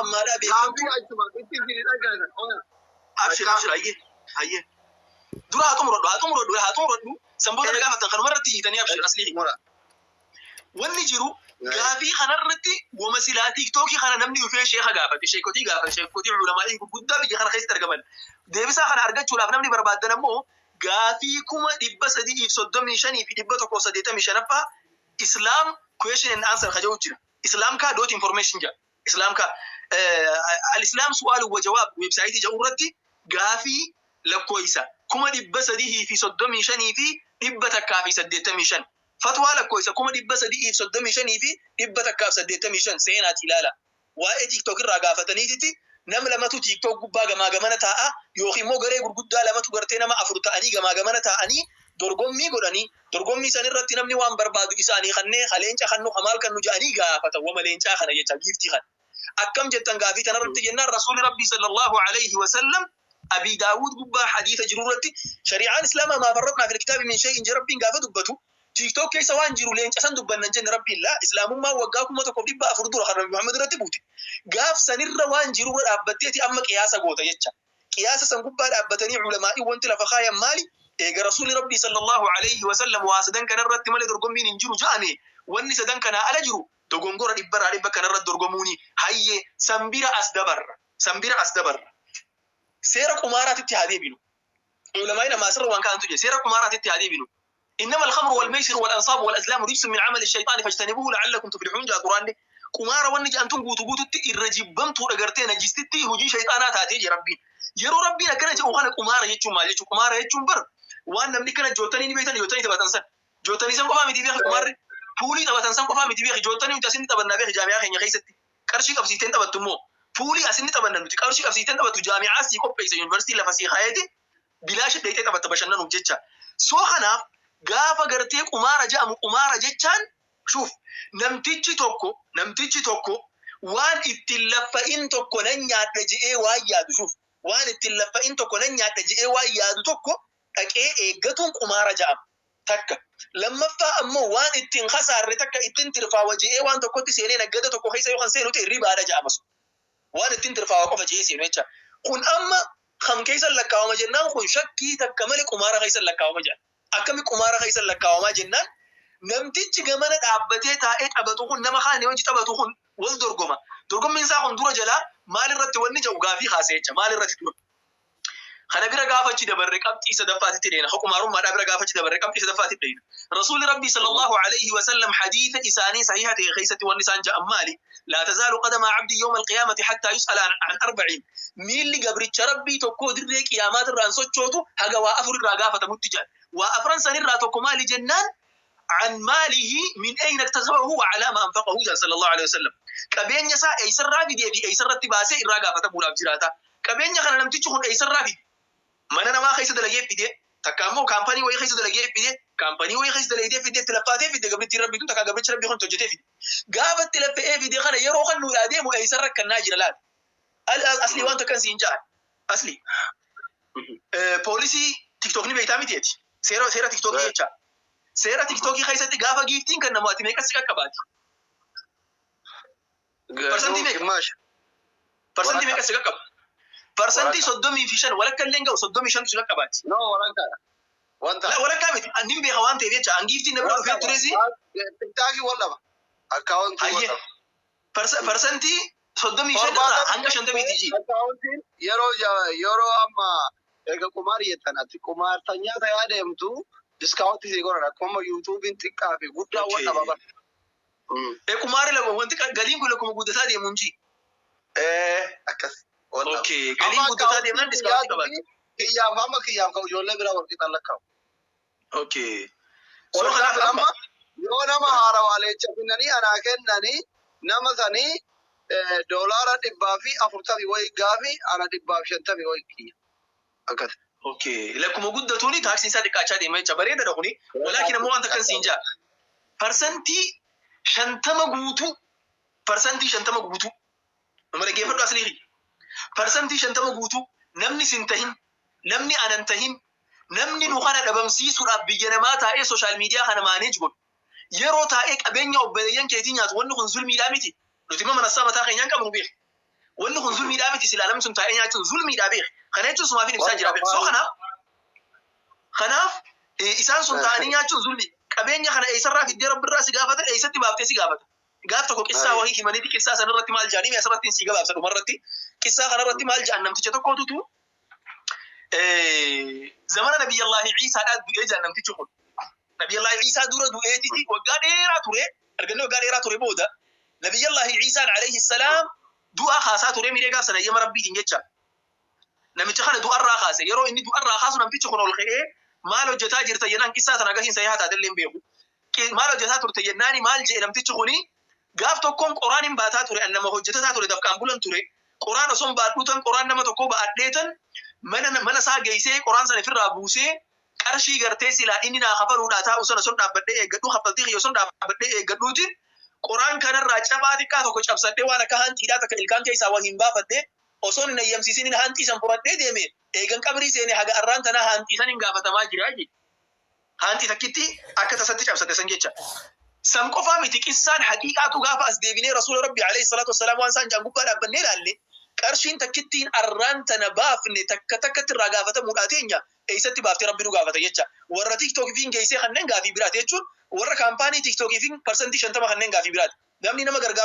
Ammaadhaa beekamtuu. Gaafii achuma itti isin dhaggeessan. Oya. Abshir, abshir, hayyee, hayyee. Dura haa xumuradhu, haa xumuradhu, haa xumuradhu. Sanboota na gaafatan kanuma irratti hiitanii, abshir, aslii. Mura. Wanni jiru gaafii kanarratti wama silaa TikTokii kana namni dhufee sheeka gaafate, sheekotii gaafate, sheekotii ulamaa'ii gurguddaa biyya kana keessatti argaman. Deebisaa kana argachuudhaaf namni barbaaddan ammoo gaafii 335,185ffaa Islam question and answer ka jedhu jira. Islam kaa dot information jedha. Islam kaa al-Islam su'aalu wa jawaab website jedhu irratti gaafii lakkoofsa 335,185, fatwaa lakkoofsa 335,185 seenaati ilaala. Waa'ee TikTok irraa gaafataniititi nama lamatu TikTok gubbaa gamaa gamana taa'a yookiin immoo garee gurguddaa lamatu gartee nama afur ta'anii gamaa gamana taa'anii dorgommii godhanii, dorgommii san irratti namni waan barbaadu isaanii kannee ka leenca kannu, ka maal kannu jedhanii gaafatan. Wama leencaa kana jecha giiftii kana. Akkam jettan gaafii tanarratti jennaan, Rasuulli Rabbii sallallahu alayhi wa sallam Abi Daawud gubbaa hadiisa jiru irratti, shari'aan Islaamaa ما فرطنا في الكتاب من شيء je Rabbiin gaafa dubbatu, TikTok keessa waan jiru leenca san dubbannan jenne Rabbiin. Laa, Islaamummaan waggaa 1400 dura kan Nabi Muhammad irratti buute. Gaaf sanirra waan jiru irra dhaabbatteeti amma qiyaasa goota jecha. Qiyaasa san gubbaa dhaabbatanii ulamaa'ii wanti lafa kaayan maali? Eega Rasuulli Rabbii sallallahu alayhi wa sallam waa sadan kanarratti malee dorgommiin hin jiru ja'ame, wanni sadan kanaa ala jiru dogongora dhibbarraa dhibba kanarratti dorgomuuni. Hayyee, san bira as dabarra. San bira as dabarra. Seera qumaaraatitti haa deebinu. Ulamaa'in amma asirra waan kaa'antu jira. Seera qumaaraatitti haa deebinu. إنما الخمر والميسر والأنصاب والأزلام رجس من عمل الشيطان فاجتنبوه لعلكم تفلحون jaa Quraanni. Qumaara wanni jedhamtuun guutuu guututti irra jibbamtuudha, gartee najistitti hojii shayxaanaa taatee jira Rabbiin. Yeroo Rabbiin akkana jedhu kana qumaara jechuun maal jechuudha? Qumaara jechuun bar waan namni kana jootanii ni beektan, jootanii taphatan san. Jootanii san qofaa miti beeki qumaarri. Puulii taphatan san qofaa miti beeki. Jootanii nuti asinni taphannaa beeki jaami'aa keenya keessatti. Qarshii qabsiifteen taphattu immoo. Puulii asinni taphanna nuti qarshii qabsiifteen taphattu, jaami'aa sii qopheessa, yuunivarsiitii lafa sii kaayeeti bilaasha dheeyxee taphatta bashannanuuf jecha. So kanaaf gaafa gartee qumaara jedhamu, qumaara jechaan shuuf namtichi tokko waan ittiin laffa'in tokko nan nyaadha je'ee waan yaadu, shuuf, waan ittiin laffa'in tokko nan nyaadha je'ee waan yaadu tokko dhaqee eeggatuun qumaara jedhama. Takka. Lammaffaa ammoo waan ittiin kasaarre takka ittiin tirfaawa je'ee waan tokkotti seenee naggada tokko keessa yookaan seenu ta'e ribaadha jedhama sun. Waan ittiin tirfaawa qofa je'ee seenu jecha. Kun amma kam keessa lakkaawama jennaan, kun shakkii takka malee qumaara keessa lakkaawama jedha. Akkami qumaara keessa lakkaawamaa jennaan, namtichi gamana dhaabbatee taa'ee taphatu kun nama kaanii hojii taphatu kun wal dorgoma. Dorgommiin isaa kun dura jalaa maal irratti wanni jedhu gaafii kaasee jecha, maal irratti dura. Kana bira gaafa achi dabarre qabxii sadaffaatitti deena. Qumaarummaadhaa bira gaafa achi dabarre qabxii sadaffaatitti deena. Rasuulli Rabbii sallallahu alayhi wa sallam hadiisa isaanii sahiha ta'e keessatti wanni isaan ja'an maali? لا تزال قدما عبد يوم القيامة حتى يسأل عن أربع. Miilli gabricha Rabbii tokkoo dirree qiyaamaat irraan sochootu haga waa afur irraa gaafatamutti jedha. Waa afran sanirraa tokko maali jennaan, عن ماله من أين اكتسبه وعلى ما أنفقه جل صلى الله عليه وسلم. Qabeenya isaa eessarraa fidee fi eessarratti baasee irraa gaafatamuudhaaf jiraata. Qabeenya kana namtichi kun eessarraa fide? Mana namaa keessa dalagee fide, takka ammoo kaampanii wayii keessa dalagee fide, kaampanii wayii keessa dalagee fide, itti laffaatee fide gabrittiin Rabbii tun, takka gabrichi Rabbii kun hojjetee fide. Gaafa itti laffa'ee fide kana yeroo kan nuudhaa deemu eessarra kannaa jira laata? Asli waan takkan siin ja'a. Asli. Poolisii TikTok ni beektaa miti ati? Seera TikTokii jecha. Seera TikTokii keessatti gaafa giiftiin kan namu ati meeqa si qaqqabaati? Parsantii meeqa? Qimmaasha. Parsantii meeqa si qaqqaba? 35% walakka illee hin ga'u, 35tu si qaqqabaati. No, walakkaadha. Wanta. Walakkaa miti. Ani beeka waan ta'eef jecha an giiftiin na bira dhufee tureesi. TikTokii wal dhaba. Akkaawuntii wal dhaba. 35% irraa hanga 50ti ji. Akkaawuntiin yeroo amma erga qumaar jettan ati qumaartanyaa ta'aa deemtu discountii sii godhan, akkuma YouTubeiin xiqqaa fi guddaa wal dhaba bara. Qumaarri lama wanti galiin kun akkuma guddataa deemuun ji. Akkas. Wal dhaba. Okay. Galiin guddataa deemnaan discountii qabaata. Kiyyaaf amma kiyyaaf kan ijoollee biraa wal qixaan lakkaa'u. Okay. So kanaaf amma Amma yoo nama haarawaa leenca kennanii anaa kennanii nama sanii $140 wayi gaafi ana 150 wayi kiyya. Akkas. Okay. Lakkuma guddatuuni taaksiin isaa xiqqaachaa deema jecha, bareedaadha kuni. Walaakin ammoo waan takkan siin jaa. 50% guutuu, 50% guutuu. Nama dhaggeeffadhu aslii. 50% guutuu namni sin tahin, namni anan tahin, namni nu kana dhabamsiisuudhaaf biyya namaa taa'ee social media kana manage godhu. Yeroo taa'ee qabeenya obboleeyyan keetii nyaatu wanni kun zulmiidhaa miti. Nuti immoo manassaa mataa keenyaan qabnu beeka. Wanni kun zulmiidhaa miti silaa namni sun taa'ee nyaachuun zulmiidhaa beek. Kana jechuun sumaafin ibsaa jira beek. So kanaaf isaan sun taa'anii nyaachuun zulmi. Qabeenya kana eessarraa fiddee rabbirraa si gaafata, eessatti baaftee si gaafata. Gaaf tokko qissaa wahii himaniiti, qissaa sanarratti maal jedhanii asirratti si gabaabsa dhumarratti. Qissaa kanarratti maal jedhan, namticha tokkotutu zamana Nabiyyallaahi Iisaadhaa du'ee jedhan namtichi kun. Nabiyyallaahi Iisaa dura du'eetiti waggaa dheeraa ture, argannee waggaa dheeraa ture booda Nabiyyallaahi Iisaan alayhi salaam du'aa kaasaa ture miree gaaf sana eeyyama rabbiitiin jecha. Namicha kana du'arraa kaase. Yeroo inni du'arraa kaasu namtichi kun ol ka'ee maal hojjetaa jirta jennaan, qissaa sana agasiin sayyaa taatellee hin beeku. Maal hojjetaa turte jennaani maal jedhe namtichi kuni, gaaf tokkoon qoraan hin baataa ture, an nama hojjetataa ture, dafqaan bulan ture. Qoraan osoo hin baadhuutan qoraan nama tokkoo ba'adheetan mana isaa geessee qoraan sana ofirraa buusee qarshii gartee silaa inni naa kafaluudhaa taa'u sana osoo dhaabbadhee eeggadhu, kaffaltii kiyya osoo dhaabbadhee eeggadhuutiin qoraan kanarraa cabaa xiqqaa tokko cabsadhee waan akka hanxiidhaa takka ilkaan keessaa waa hin baafadhee osoo hin ayyamsiisin hanxii san fudhadhee deeme, eegan qabrii seene haga arraan tanaa hanxii san hin gaafatamaa jira jechuudha. Hanxii takkitti akka tasatti cabsate san jecha. San qofaa miti, qissaan haqiiqaatu gaafa as deebinee rasuula rabbi alayhi salaatu wassalaam waan isaan jaan gubbaa dhaabbannee ilaalle, qarshiin takkittiin arraan tana baafne takka takkatti irraa gaafatamuudhaa teenya, eessatti baaftee rabbi nu gaafata jecha. Warra tiktookiifiin geessee kanneen gaafii biraati jechuun, warra kaampaanii tiktookiifiin 50% kanneen gaafii biraati. Namni nama gargaaru.